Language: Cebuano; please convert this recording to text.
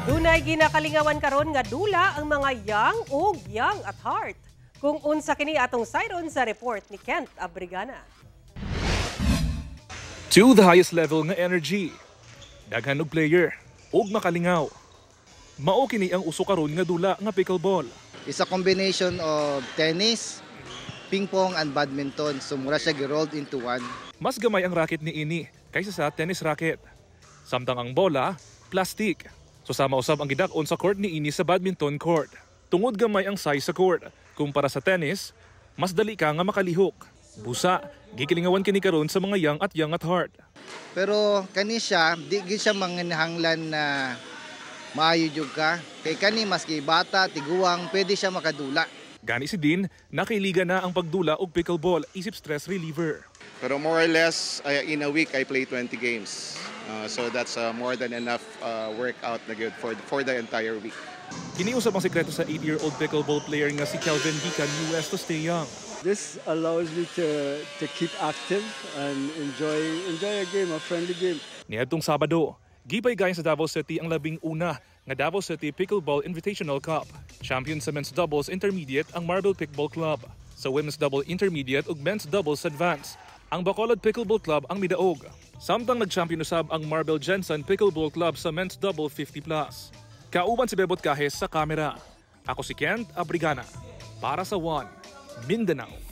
Dunay ginakalingawan karon nga dula ang mga young ug young at heart. Kung unsa kini, atong sayron sa report ni Kent Abrigana. To the highest level nga energy. Daghan og player ug makalingaw. Mao kini ang uso karon nga dula nga pickleball. It's a combination of tennis, ping pong, and badminton. So mura siya rolled into one. Mas gamay ang racket ni ini kaysa sa tennis racket. Samtang ang bola, plastic. So sama usab ang gidak-on sa court ni ini sa badminton court. Tungod gamay ang size sa court kumpara sa tennis, mas dali ka nga makalihok. Busa, gikilingawan kini karon sa mga young at young at heart. Pero kani siya, di gid siya manginahanglan na maayo jud ka. Kay kani maski bata, tiguang, pwede siya makadula. Gani si Dean, nakailigan na ang pagdula og pickleball isip stress reliever. Pero more or less, in a week, I play 20 games. So that's more than enough workout na good for the entire week. Kini usab ang sekreto sa 8-year-old pickleball player nga si Kelvin gikan US to stay young. This allows me to keep active and enjoy a game, a friendly game. Niadtong Sabado, gipaygayon sa Davao City ang 11 nga Davao City Pickleball Invitational Cup. Champion sa men's doubles intermediate ang Marble Pickleball Club. Sa women's double intermediate ug men's doubles advance, ang Bacolod Pickleball Club ang midaog. Samtang nag-champion usab ang Marble Jensen Pickleball Club sa men's double 50+. Kauban si Bebot Cajes sa kamera. Ako si Kent Abrigana. Para sa One, Mindanao.